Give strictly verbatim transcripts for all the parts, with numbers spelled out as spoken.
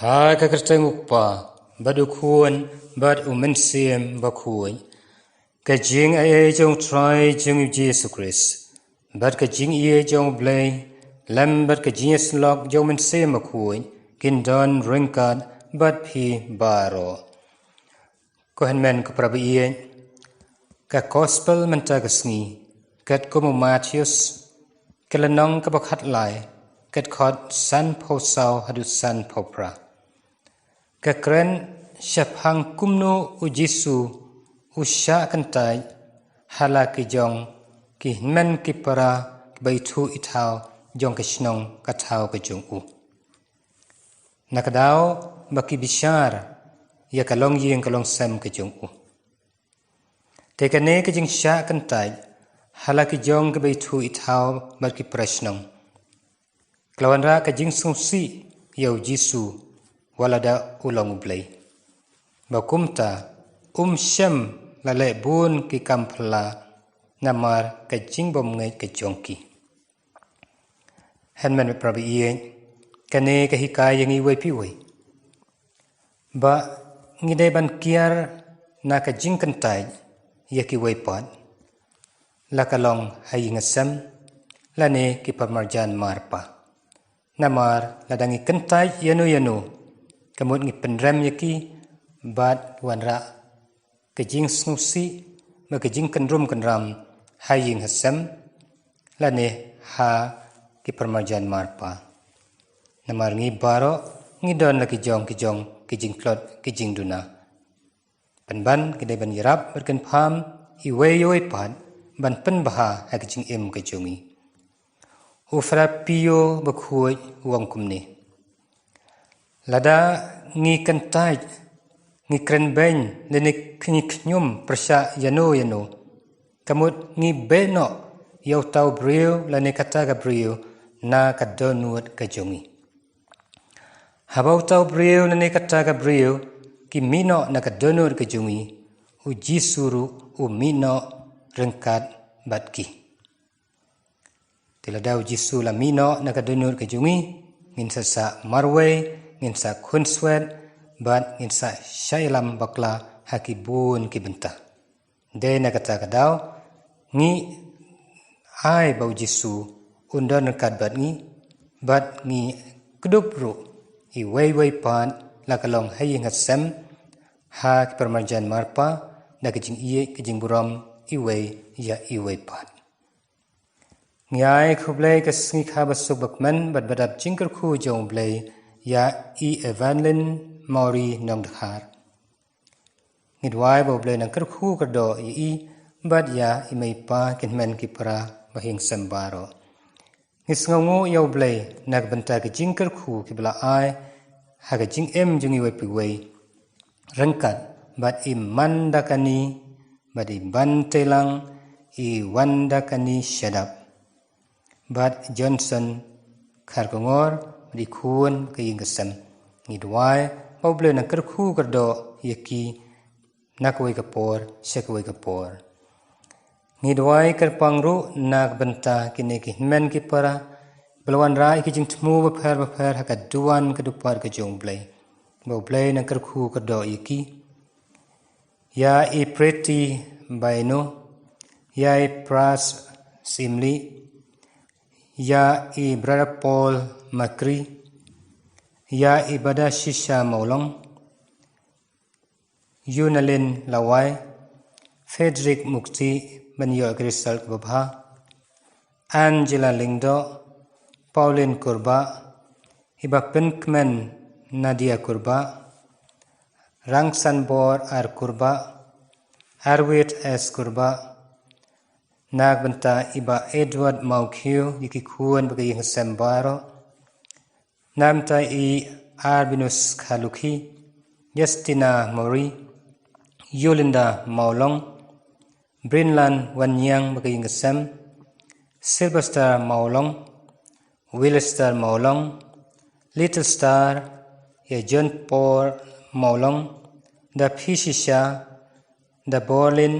Ha ka kyrteng u Kpa, bad u Khun, bad u Mynsiem Bakhuid. Ka jingaiei jong u Trai jong ngi u Jisu Khrist, bad ka jingaiei jong u Blei, lem bad ka jingïasyllok jong u Mynsiem Bakhuid, kin don ryngkat bad phi baroh. Ko hynmen ko para baieit, ka Gospel mynta ka sngi, katkum u Mathaios, ka lynnong kaba khatlai, ka dkhot sanphew saw haduh sanphew phra. Ka kren shaphang kumno u Jisu u shah kyntait ha la ki jong ki hynmen ki para kiba ithuh ithaw jong ka shnong ka thaw ka jong u, na ka daw ba ki bishar ïa ka longïing ka longsem ka jong u. Te kane ka jingshah kyntait ha la ki jong kiba ithuh ithaw bad ki para shnong, ka la wanrah ka jingsngewsih ïa u Jisu, wat lada u long u Blei. Ba kumta, um shym la leh bun ki kam phylla namar ka jingbymngeit ka jong ki. Hynmen para baieit, kane ka hikai ïa ngi iwei pa iwei ba ngi dei ban kiar na ka jingkyntait ïa kiwei pat, la ka long ha ïing ha sem lane ki paramarjan marpa. Namar lada ngi kyntait ïano ïano, ka mut ngi pynrem ïa ki bad wanrah ka jingsngewsih bad ka jingkynrum kynram ha ïing ha sem lane ha ki paramarjan marpa. Namar ngi baroh ngi don la ki jong ki jong ki jingtlot ki jingduna. Pynban ngi dei ban ïarap bad kynpham iwei ïa iwei pat ban pynbha ha ka jingim ka jong ngi. U Pharapio bakhuid u ong kumne: Lada ngi kyntait, ngi kren beiñ lane ngi khñium pyrshah ïano ïano, ka mut ngi beh noh ïa uta u briew lane kata ka briew na ka dohnud ka jong ngi. Haba uta u briew lane kata ka briew ki mih noh na ka dohnud ka jong ngi, u Jisu ruh u mih noh ryngkat bad ki. Te lada u Jisu la mih noh na ka dohnud ka jong ngi, ngin sa sah marwei, ngin sa khunswet bad ngin sa shah ïalam bakla ha ki bun ki bynta. Dei na kata ka daw ngi ai ba u Jisu un don ryngkat bad ngi, bad ngi kdup ruh iwei iwei pat, la ka long ha ïing ha sem, ha ki paramarjan marpa, da ka jingïeit ka jingburom iwei ïa iwei pat. Ngi ai khublei ka sngi kha ba suk ba kmen bad ba dap jingkyrkhu jong u Blei ïa i Evangeline Mawri Nongdkhar. Ngi duwai ba u Blei nang kyrkhu kyrdoh ïa i bad ïa i mei i pa, ki hynmen ki para, ba ïing sem baroh. Ngi sngewnguh ïa u Blei na ka bynta ka jingkyrkhu kiba la ai ha ka jingim jong iwei pa iwei, ryngkat bad i Mandakani bad i Banteilang, i Wandakani Shadap, bad Johnson Kharkongor, bad i khun ka ïing ka sem. Ngi duwai ba u Blei nang kyrkhu kyrdoh ïa ki na kawei ka por sha kawei ka por. Ngi duwai kyrpang ruh na ka bynta kine ki hynmen ki para ba la wanrah ïa ki jingthmu bapher bapher ha ka duwan ka dupar ka jong u Blei, ba u Blei nang kyrkhu kyrdoh ïa ki. Ïa i Pretty Baino, ïa i Pras Simli, ïa i Brother Paul Makri, ïa i Bada Shisha Mawlong, Yunalin Lawai, Frederick Mukti, ban ïoh ki result kiba bha, Angela Lyngdoh, Pauline Kurbah, i Bapynkmen Nadia Kurbah, Rangsanbor R Kurbah, Arwit S Kurbah, na ka bynta i Bah Edward Mawkhiew, ïa ki khun bad ka ïing sem baroh, na ka bynta i Arbinus Khalukhi, Justina Mori, Yolinda Mawlong, Brinlan Wanniang bad ka ïing sem, Sylvester Mawlong, Willister Mawlong, Little Star, ïa John Paul Mawlong, da Phishisha, da Borlin,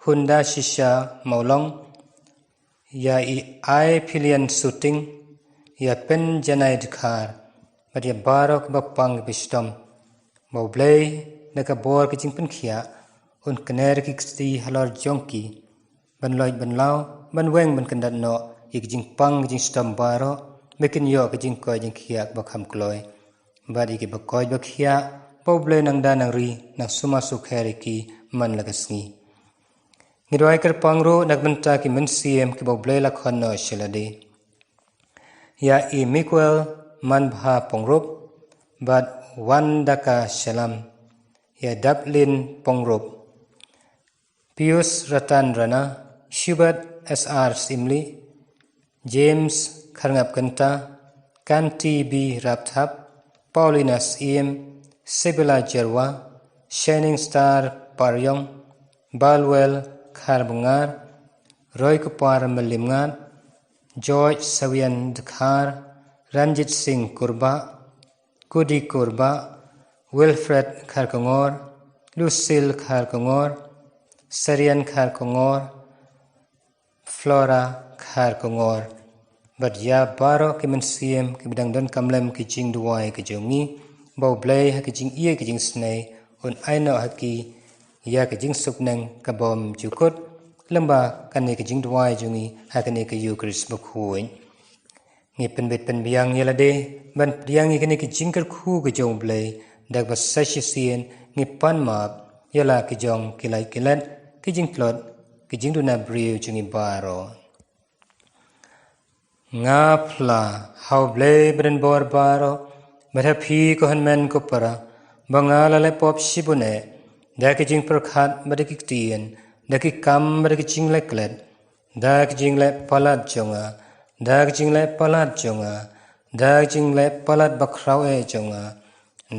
Hunda Shisha Mawlong, ïa i Ai Philian Suting, ïa Pen Janai Dkhar, bad ïa baroh kiba pang kiba shitom, ba U Blei na ka bor ka jingpynkhiah un kner ki kti halor jong ki, ban loit ban law, ban weng ban kyndot noh ïa ki jingpang ki jingshitom baroh, ba kin ïoh ka jingkoit jingkhiah ba kham kloi. Bad ïa kiba koit ba khiah, ba U Blei nang da nang ri, nang sumar sukher ïa ki man la ka sngi. Ngi duwai kyrpang ruh na ka bynta ki mynsiem kiba U Blei la khot noh sha lade. Ïa i Miguel Manbha Pongrup, bad Wandaka Shalam, ïa Daplin Pongrup, Pius Ratan Rana, Hubert S R Simli, James Kharngap Kynta, Kanti B Rapthap, Paulina Syiem, Sibila Jerwa, Shining Star Paryong, Balwel Kharbngar, Roy Kupar Malimngar, George Sawian Dkhar, Ranjit Singh Kurba, Kudi Kurba, Wilfred Kharkongor, Lucille Kharkongor, Serian Kharkongor, Flora Kharkongor. Bad ïa baroh ki mynsiem kiba dang don kam lem ki jingduwai ki jong ngi, ba U Blei ha ki jingïeit ki jingsnei un ai noh ha ki ïa ki jingsuk neng ka bym jukut, lem bad kane ki jingduwai jong ngi ha kane ka Ïukharist bakhuid. Ngi pynbit pynbiang ïa lade ban pdiang ïa kine ki jingkyrkhu ki jong U Blei, da kaba sa shisien ngi pan map ïa la ki jong ki lait ki let, ki jingtlot, ki jingduna briew jong ngi baroh. Nga phla ha U Blei ba don bor baroh, bad ha phi ko hynmen ko para, ba nga la leh pop shibun eh, da ki jingpyrkhat bad da ki ktien, da ki kam bad da ki jingleh klet, da ki jingleh palat jong nga, da ki jingleh palat jong nga, da ki jingleh palat bakhraw eh jong nga.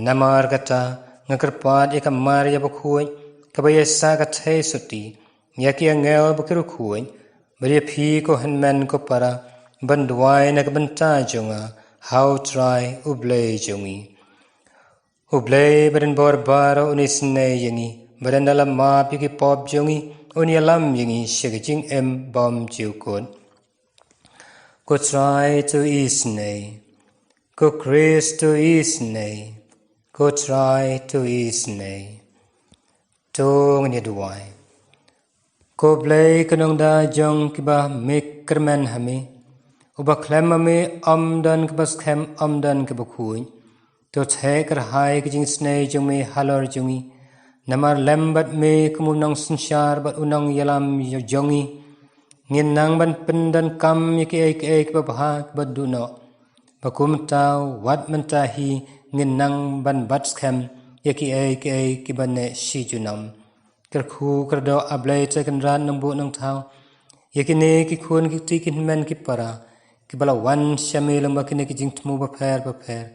Namar kata nga kyrpad ïa ka Maria bakhuid, kaba ïa sah ka thei sotti, ïa ki angel bad ki riewkhuid, bad ïa phi ko hynmen ko para, ban duwai na ka bynta jong nga ha U Trai U Blei jong ngi. U Blei ba don bor baroh un isynei ïa ngi, bad ynda la map ïa ki pop jong ngi, un ïalam ïa ngi sha ka jingim bymjukut. Ko Trai to isynei. Ko Khrist to isynei. Ko Trai to isynei. To ngin ïa duwai. Ko Blei ka nongda jong kiba me kyrmen ha me, uba khlem ma me ym don kaba skhem, ym don kaba khuid. To theh kyrhai ka jingisynei jong me halor jong ngi. Namar lem bad me kum u nongsynshar bad u nongïalam jong ngi, ngin nang ban pyndonkam ïa kiei kiei kiba bha kiba duh noh. Ba kumta wat mynta hi ngin nang ban bat skhem ïa kiei kiei kiba neh shi junom. Kyrkhu kyrdoh, A Blei Trai Kynrad Nongbuh Nongthaw, ïa kine ki khun ki kti, ki hynmen ki para, kiba la wan sha me lyngba kine ki jingthmu bapher bapher.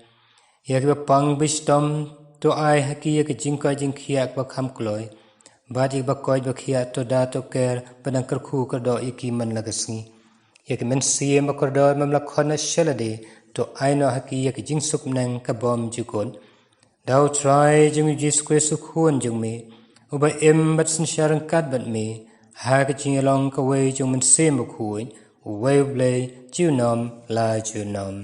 Ïa kiba pang ba shitom, to ai ha ki ïa ka jingkoit jingkhiah kaba kham kloi. Bad ïa kiba koit ba khiah, to da to care, bad nang kyrkhu kyrdoh ïa ki man la ka sngi. Ïa ki mynsiem ba kordor bym la khot noh sha lade, to ai noh ha ki ïa ka jingsuk neng ka bymjukut. Da U Trai jong ngi U Jisu Khrist u Khun jong me, uba im bad synshar ryngkat bad me, ha ka jingïalong kawei jong U Mynsiem Bakhuid, uwei U Blei, junom la junom.